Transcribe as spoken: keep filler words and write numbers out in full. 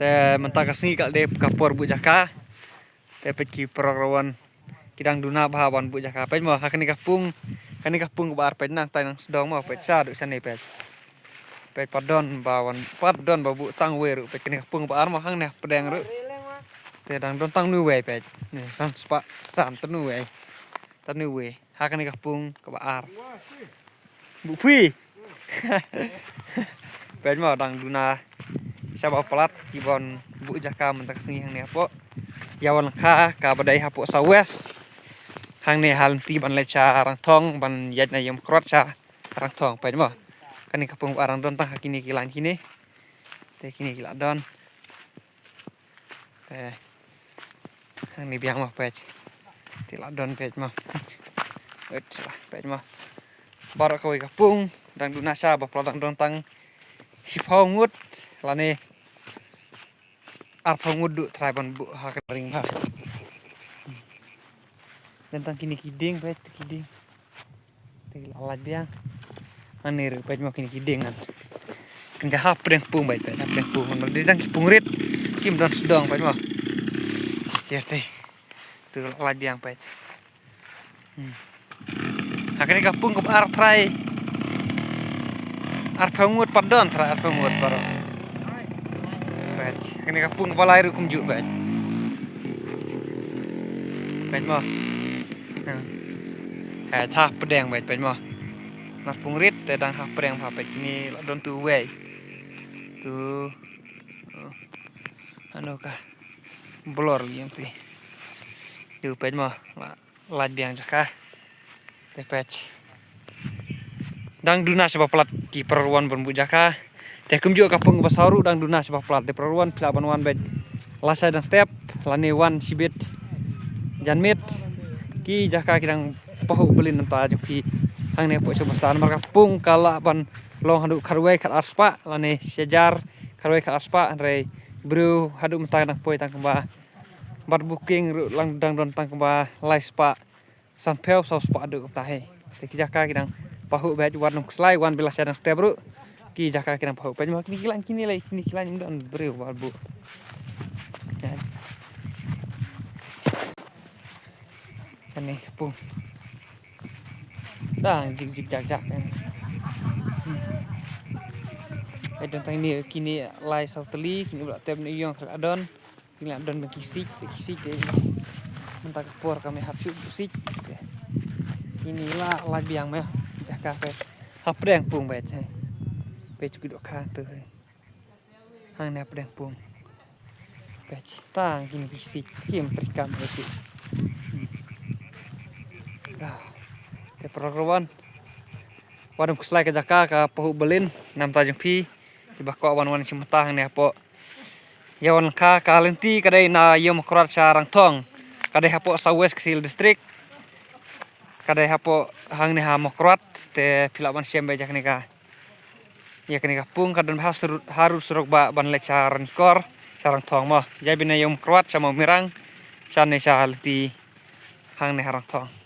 Te mynta ka sngi ka la dei ka por buh jaka. Te peit ki paralok ruh wan ki dang duna bha ban buh jaka. Peit mo, ha kane ka pung, kane ka pung kaba ar, peit nangtai nang sdong mo, peit sha duh shane peit. Peit pat don ba wan, pat don ba buh tang wei ruh, peit kane ka pung kaba ar mo, hangne pdeng ruh. Te dang don tang nu wei peit. Ni san spah, san tang nu wei. Tang nu wei. Ha kane ka pung kaba ar. Buh phi. Peit mo, dang duna sha ba palat ki ban buh jaka mynta ka sngi hangne hapoh Ïawar Lyngkha kaba dei hapoh South West. Hangne ha lynti ban leit sha Rangthong, ban ïaid na Ïew Mawkrwat sha Rangthong, peit mo. Kane ka pung ba ar, dang don tang ha kine ki lain kine. Te kine ki la don. Te hangne biang mo peit. Te la don peit mo. Peit mo. Baroh kawei ka pung dang duna sha ba palat, dang don tang shiphew ngut lane arphew ngut duh trai ban buh ha ka ring bha. Don tang kine ki dieng peit, ki dieng. Te la lait biang. Hangne ruh peit mo, kine ki dieng ngan. Kynja hapdeng pung peit, peit hapdeng pung. Ngan dei tang ki pung rit. Kim don sdong peit mo. Te te. Te la lait biang peit. Hmm. Ha kane ka pung kaba ar trai arphew ngut pat don, trai arphew ngut baroh. Peit. Ha kane ka pung kaba lai ruh kumjuh peit. Peit mo. Hmm. Hei, hapdeng peit, peit mo. Na pung rit te dang hapdeng bha peit, kine la don tu wei. Tu. Oh. Ano ka. Blor ïa te. Tu peit mo. La lait biang jaka. Te peit. Dang duna sha ba palat ki paralok wan ban buh jaka. Te kumjuh ka pung ba saw ruh dang duna sha ba palat. Te paralok wan phi lah ban wan beit lashai dang step lane wan shibit janmiet. Ki jaka ki dang pahuh byllien nangta jong phi. Hangne hapoh sha mynta namar ka pung ka lah ban long haduh khatwei khatar spah lane shi hajar khatwei khatar spah, hynrei briew haduh mynta dang poi tang kumba bad booking ruh la dang don tang kumba lai spah, sanphew saw spah haduh kumta hi. Te ki jaka ki dang pahuh beit, wat nym khuslai, wan beit lashai dang step ruh. Ki jaka ki dang pahuh beit, ma kine ki lain kine lei, kine ki lain don briew bad buh. Kane pung. Dang jik jik jak jak. Hmm. Ai don tang kine, kine lai saw tylli, kine ba la tep ne ïong ka la don. Kine la don bad ki siej, ki siej te. Mynta ka por ka me hap shu buh siej te. Kine la lait biang me. Jaka peit. Hapdeng pung peit. Peit ki dohkha tu. Hangne hapdeng pung. Peit tang kine ki siej, kim trei kam peit. Hmm. Ah. Te paralok ruh wan. Wat nym khuslai, ka jaka ka pahuh byllien namta jong phi. Kiba kwah wan wan sha mynta hangne hapoh Ïawar Lyngkha, ka lynti ka dei na Ïew Mawkrwat sha Rangthong. Ka dei hapoh South West Khasi Hills District. Ka dei hapoh hangne ha Mawkrwat, te phi lah ban shem beit ïa kane ka, ïa kane ka pung, ka don ha sur-, harud surok ba ban leit sha Ranikor sha Rangthong mo. Ïa beit na Ïew Mawkrwat sha Mawmirang, shane sha lynti hangne ha Rangthong.